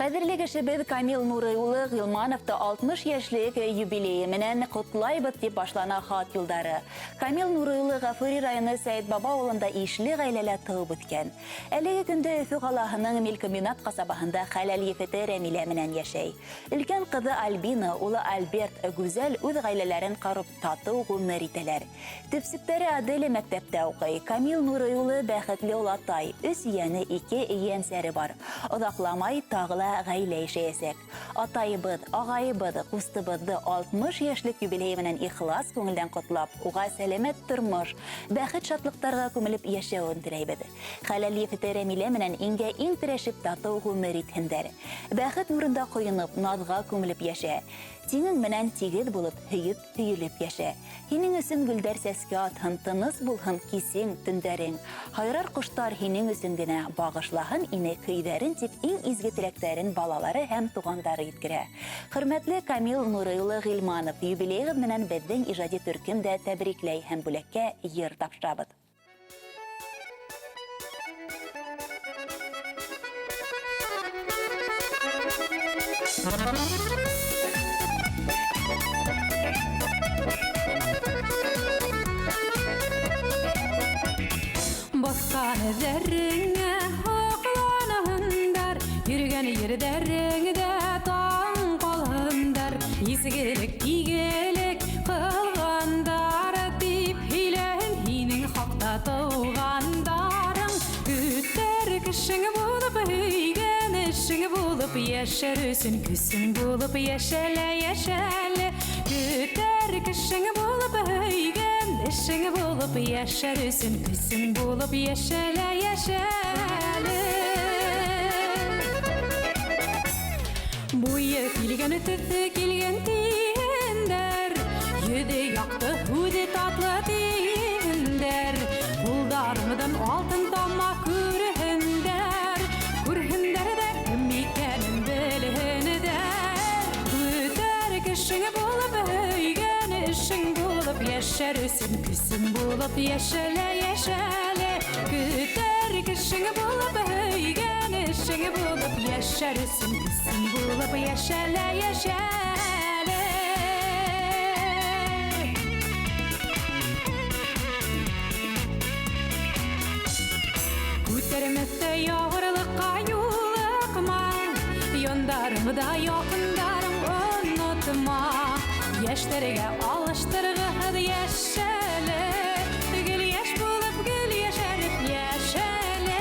Ҡәҙерле кешебеҙ Камил Нурый улы Ғилмановты 60 йәшлек юбилейы менән ҡотлайбыҙ, тип башлана хат юлдары. Камил Нурый улы Ғафури районы Сәйетбаба ауылында ишле ғаиләлә тыуып үҫкән. Әлеге көндә Өфө ҡалаһының Мелькомбинат ҡасабаһында хәләл ефете Рәмилә менән йәшәй. Өлкән ҡыҙы Альбина, улы Альберт, Гүзәл үҙ ғаиләләрен ҡороп татыу ғүмер итәләр. Төпсөктәре Аделя мәктәптә уҡый. Камил Нурый улы бәхетле олатай, өс ейәне, ике ейәнсәре бар. Оҙаҡламай тағы ла ғаилә ишәйәсәк. Атайыбыҙ, ағайыбыҙ, ҡустыбыҙҙы 60 йәшлек юбилейы менән ихлас күңелдән ҡотлап, уға сәләмәт тормош, бәхет-шатлыҡтарға күмелеп йәшәүен теләйбеҙ. Хәләл ефете Рәмилә менән иңгә-иң терәшеп татыу ғүмер итһендәр. Бәхет нурында ҡойоноп, наҙға күмелеп йәшә. Тиңең менән тигеҙ булып, һөйөп, һөйөлөп йәшә. Һинең өсөн гөлдәр сәскә атһын, тыныс булһын кисең, төндәрең. Һайрар ҡоштар һинең өсөн генә бағышлаһын ине көйҙәрен, тип иң изге теләктәрен балалары һәм туғандары еткерә. Хөрмәтле Камил Нурый улы Ғилманов, юбилейығыҙ менән беҙҙең ижади төркөм дә тәбрикләй һәм бүләккә йыр тапшырабыҙ. Баҫҡан эҙҙәреңә һоҡланһындар, йөрөгән ерҙәреңдә таң ҡалһындар. Изгелек, игелек ҡылғандар тип һөйләһен һинең хаҡта тыуғандарың. Көтәр кешең булып, һөйгән эшең булып, йәшәр өсөн көсөң булып йәшәлә, йәшәле. Көтәр кешең булып, һөйгән эшең булып, йәшәр өсөн көсөң булып йәшәлә, йәшәле. Буйы килгән, төҫө килгән тиһендәр, йөҙө яҡты, һүҙе татлы тиһендәр. Ҡулдарыңдан алтын тама күрһендәр, күрһендәр ҙә кем икәнен белһендәр. Көтәр кешең булып, һөйгән эшең булып, йәшәр өсөн көсөң булып йәшәлә, йәшәле. Көтәр кешең булып, һөйгән эшең булып, йәшәр өсөн көсөң булып йәшәлә, йәшәле. Күтәрмәҫтә яғырлыҡҡа юлыҡма, яндарыңда яҡындарың онотма. Йәштәргә алыштырғыһыҙ йәшәле, гел йәш булып, гел йәшәреп йәшәле.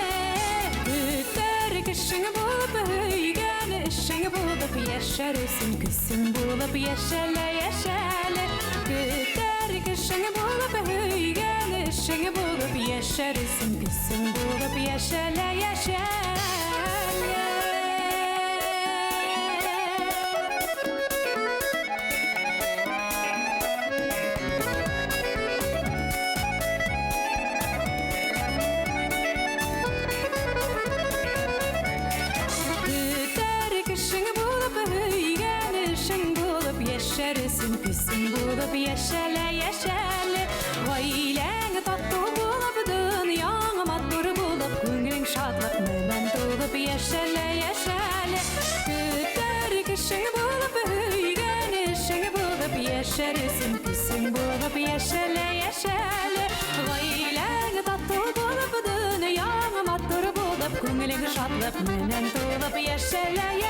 Көтәр кешең булып, һөйгән эшең булып, йәшәр өсөн көсөң булып йәшәлә, йәшәле. Көтәр кешең булып, һөйгән эшең булып, йәшәр өсөн көсөң булып йәшәлә, йәшәле. Көтәр кешең булып, һөйгән эшең булып, йәшәр өсөн көсөң булып йәшәлә, йәшәле. Ғаиләң татыу булып, донъяң матур булып, күңелең шатлыҡ менән тулып йәшәлә, йәшәле. Көтәр кешең булып, һөйгән эшең булып, йәшәр өсөн көсөң булып йәшәлә, йәшәле. Ғаиләң татыу булып, донъяң матур булып, күңелең шатлыҡ менән тулып йәшәлә, йәшәле.